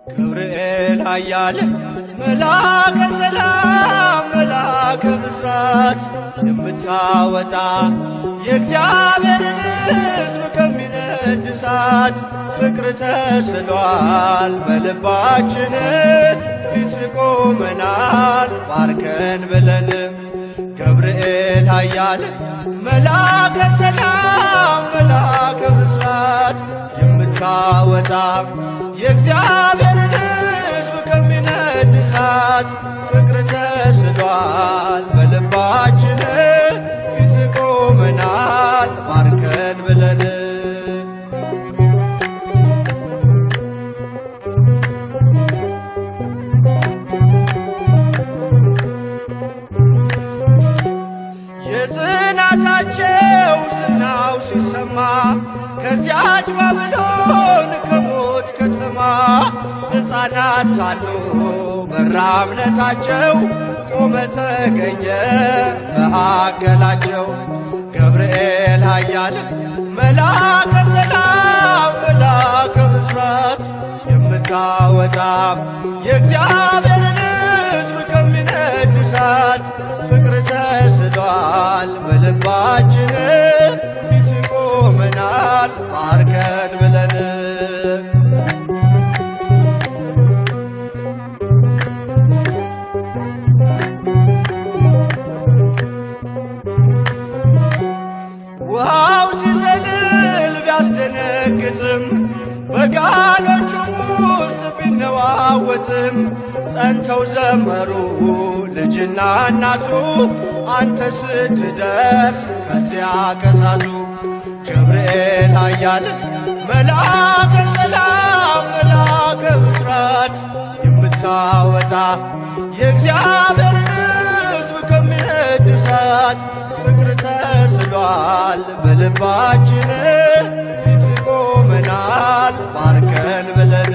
ገብርኤል ኃያል መልአከ ሰላም መልአከ ብስራት የምታወጣ የእግዚአብሔርን ሕዝብ ከሚነድ እሳት ፍቅር ተስሏል በልባችን ፊት ቆመናል ባርከን ብለን። ገብርኤል ኃያል መልአከ ሰላም መልአከ ብስራት የምታወጣ የእግዚአብሔርን ሕዝብ ከሚነድ እሳት ፍቅር ተስሏል በልባችን ፊት ቆመናል ባርከን ብለን። የጽናታቸው ዝናው ሲሰማ ከዚያች ባቢሎን ከሞት ከተማ ሕፃናት ሳሉ በራ እምነታቸው ቆመ ተገኘ መካከላቸው። ገብርኤል ኃያል መልአከ ሰላም መልአከ ብስራት የምታወጣ የእግዚአብሔርን ሕዝብ ከሚነድ እሳት ፍቅር ተስሏል በልባችን ፊት ቆመናል ባርከን ብለን። ውሃው ሲዘልል ቢያስደነግጥም በጋኖቹም ውስጥ ቢነዋወጥም ጸንተው ዘመሩ ልጅና እናቱ አንተ ስትደርስ ከዚያ ከሳቱ። ገብርኤል ኃያል መልአከ ሰላም መልአከ ብስራት የምታወጣ የእግዚአብሔርን ሕዝብ ከሚነድ እሳት ፍቅር ተስሏል በልባችን ፊት ቆመናል ባርከን ብለን።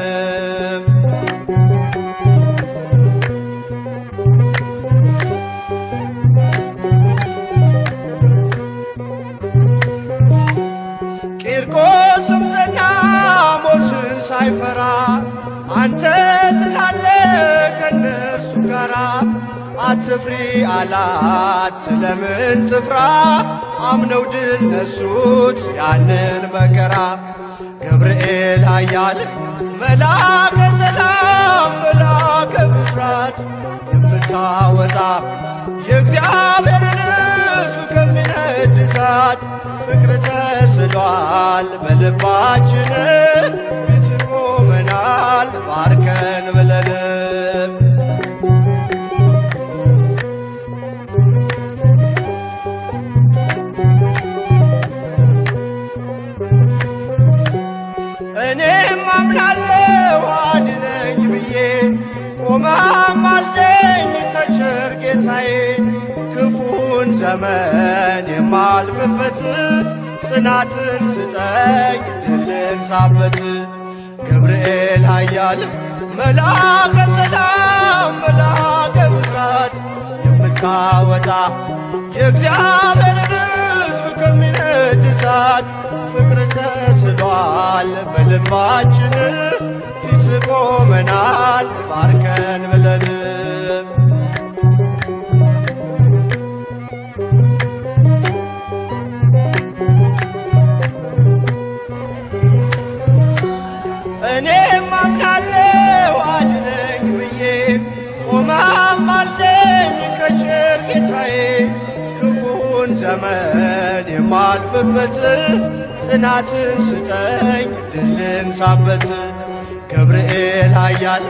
ቂርቆስም ጸና ሞትን ሳይፈራ አንተ ስላለ ከእነርሱ ጋራ አትፍሪ አላት ስለምን ትፍራ አምነው ድል ነሱት ያንን መከራ። ገብርኤል ኃያል መልአከ ሰላም መልአከ ብስራት የምታወጣ የእግዚአብሔርን ሕዝብ ከሚነድ እሳት ፍቅር ተስሏል በልባችን ፊት ቆመናል ባርከን ብለን። እኔም አምናለሁ አድነኝ ብዬ ቆመህ አልደኝ ከቸር ጌታዬ ክፉን ዘመን የማልፍበት ጽናትን ስጠኝ ድል ልንሳበት። ገብርኤል ኃያል መልአከ ሰላም መልአከ ብስራት የምታወጣ የእግዚአብሔርን ሕዝብ ከሚነድ እሳት ፍቅር ተስሏል በልባችን ፊት ቆመናል ባርከን ብለን። እኔም አምናለሁ አድነኝ ብዬ ቆመህ አማልደኝ ከቸር ጌታዬ ክፉን ዘመን የማልፍበት ጽናትን ስጠኝ ድል ልንሳበት። ገብርኤል ኃያል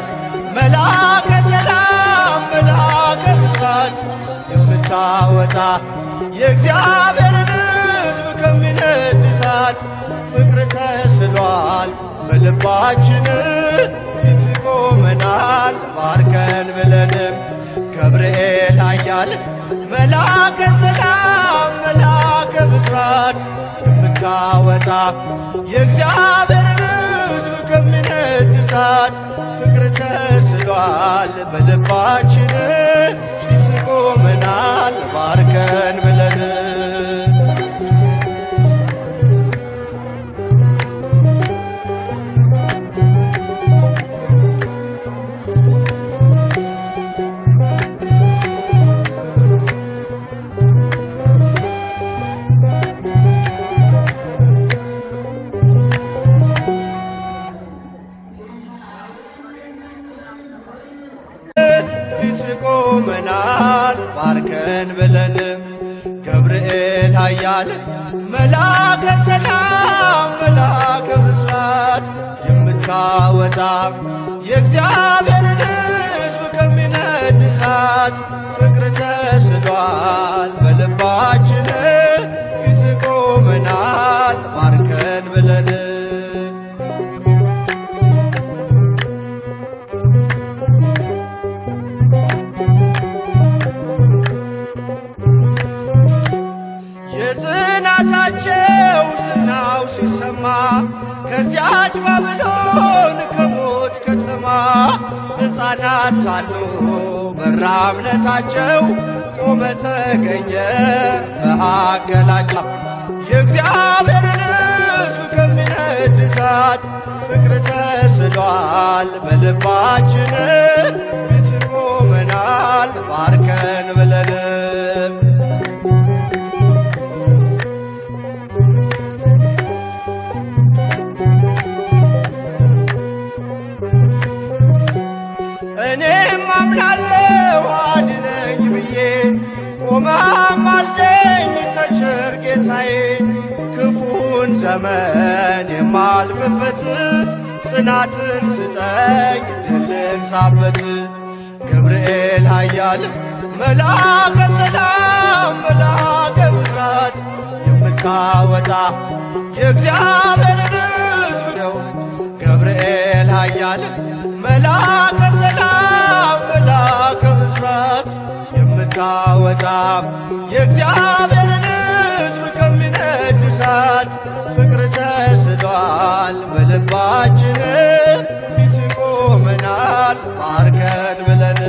መልአከ ሰላም መልአከ ብስራት የምታወጣ የእግዚአብሔርን ሕዝብ ከሚነድ እሳት በልባችን ፊት ቆመናል ባርከን ብለንም ገብርኤል ኃያል መልአከ ሰላም መልአከ ብስራት የምታወጣ የእግዚአብሔርን ሕዝብ ከሚነድ እሳት ፍቅር ተስሏል በልባችን ፊት ቆመናል ባርከን ብለን ፊት ቆመናል ባርከን ብለን ገብርኤል ኃያል መልአከ ሰላም መልአከ ብስራት የምታወጣ የእግዚአብሔርን ሕዝብ ከሚነድ እሳት ፍቅር ተስሏል በልባችን ፊት ቆመናል ባርከን ብለን የጽናታቸው ዝናው ሲሰማ ከዚያች ባቢሎን ከሞት ከተማ ሕፃናት ሳሉ በራ እምነታቸው ቆመ ተገኘ መካከላቸው የእግዚአብሔርን ሕዝብ ከሚነድ እሳት ፍቅር ተስሏል በልባችን ፊት ቆመናል ባርከን ብለን እኔም አምናለሁ አድነኝ ብዬ ቆመህ አማልደኝ ከቸር ጌታዬ ክፉን ዘመን የማልፍበት ጽናትን ስጠኝ ድል ልንሳበት ገብርኤል ኃያል መልአከ ሰላም መልአከ ብስራት የምታወጣ የእግዚአብሔርን ሕዝብ ገብርኤል ኃያል መልአከ ሰላም መልአከ ብስራት የምታወጣ የእግዚአብሔርን ሕዝብ ከሚነድ እሳት ፍቅር ተስሏል በልባችን ፊት ቆመናል ባርከን ብለን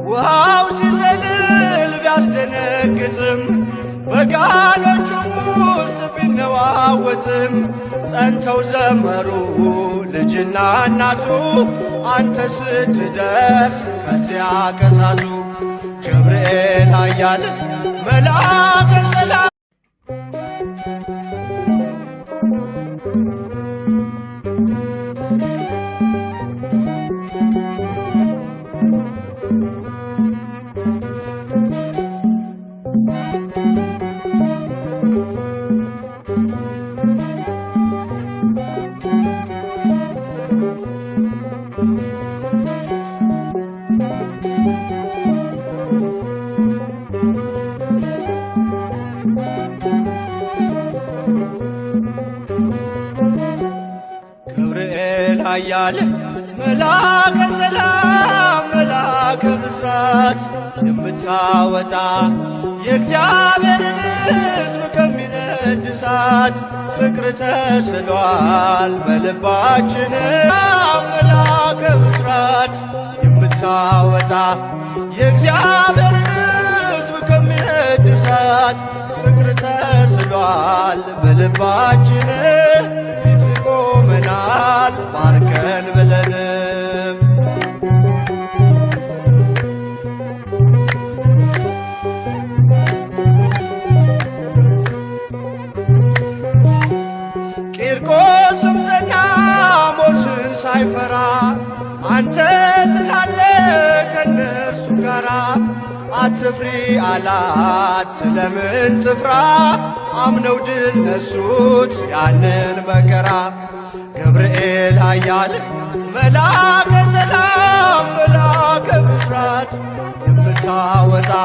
ውሃው ሲዘልል ቢያስደነግጥም በጋኖቹም ውስጥ ቢነዋወጥም ጸንተው ዘመሩ ልጅና እናቱ አንተ ስትደርስ ከዚያ ከሳቱ ገብርኤል ኃያል መልአከ ሰላም ገብርኤል ኃያል መልአከ ሰላም መልአከ ብስራት የምታወጣ የእግዚአብሔርን ሕዝብ ከሚነድ እሳት ፍቅር ተስሏል በልባችን መልአከ ብስራት የምታወጣ የእግዚአብሔርን ሕዝብ ከሚነድ እሳት ፍቅር ተስሏል በልባችን ፊት ቆመናል ባርከን ብለን ቂርቆስም ጸና ሞትን ሳይፈራ አንተ ስላለ ከእነርሱ ጋራ አትፍሪ አላት ስለምን ትፍራ አምነው ድል ነሱት ያንን መከራ ገብርኤል ኃያል መልአከ ሰላም መልአከ ብስራት የምታወጣ።